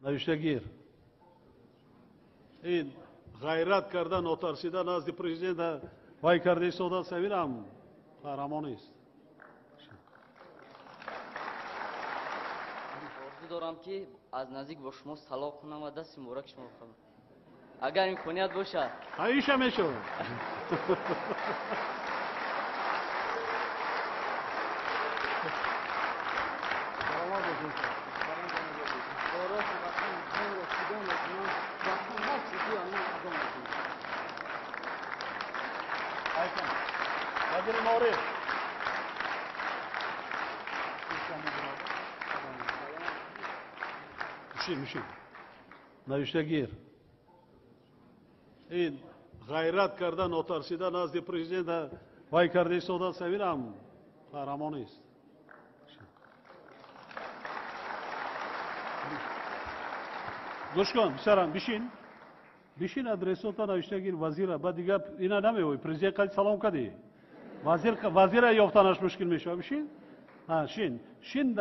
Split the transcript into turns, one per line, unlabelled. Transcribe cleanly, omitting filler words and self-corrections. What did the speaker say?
Навиштагир. Ин ғайрат карда, нотарсида назди президента вай карда истода, савирам қаҳрамонист.
Орзу дорам, ки аз наздик бо шумо салом кунам ва дасти мубораки шумо бихӯрам, агар имконият бошад.
Иша мешавад. Вазири маориф. Бишин, бишин. Навиштагир. Ин ғайрат карда, нотарсида назди президента вай карда истода, савирам қаҳрамонист. Гӯш кун, писарам, бишин. Бишин, адресота навиштагир вазира, баъд дигар ина намеои. Президент қади салом кардӣ. Вазир, вазира ёфтанаш мушкил мешавад. Бишин. Шин. Шин.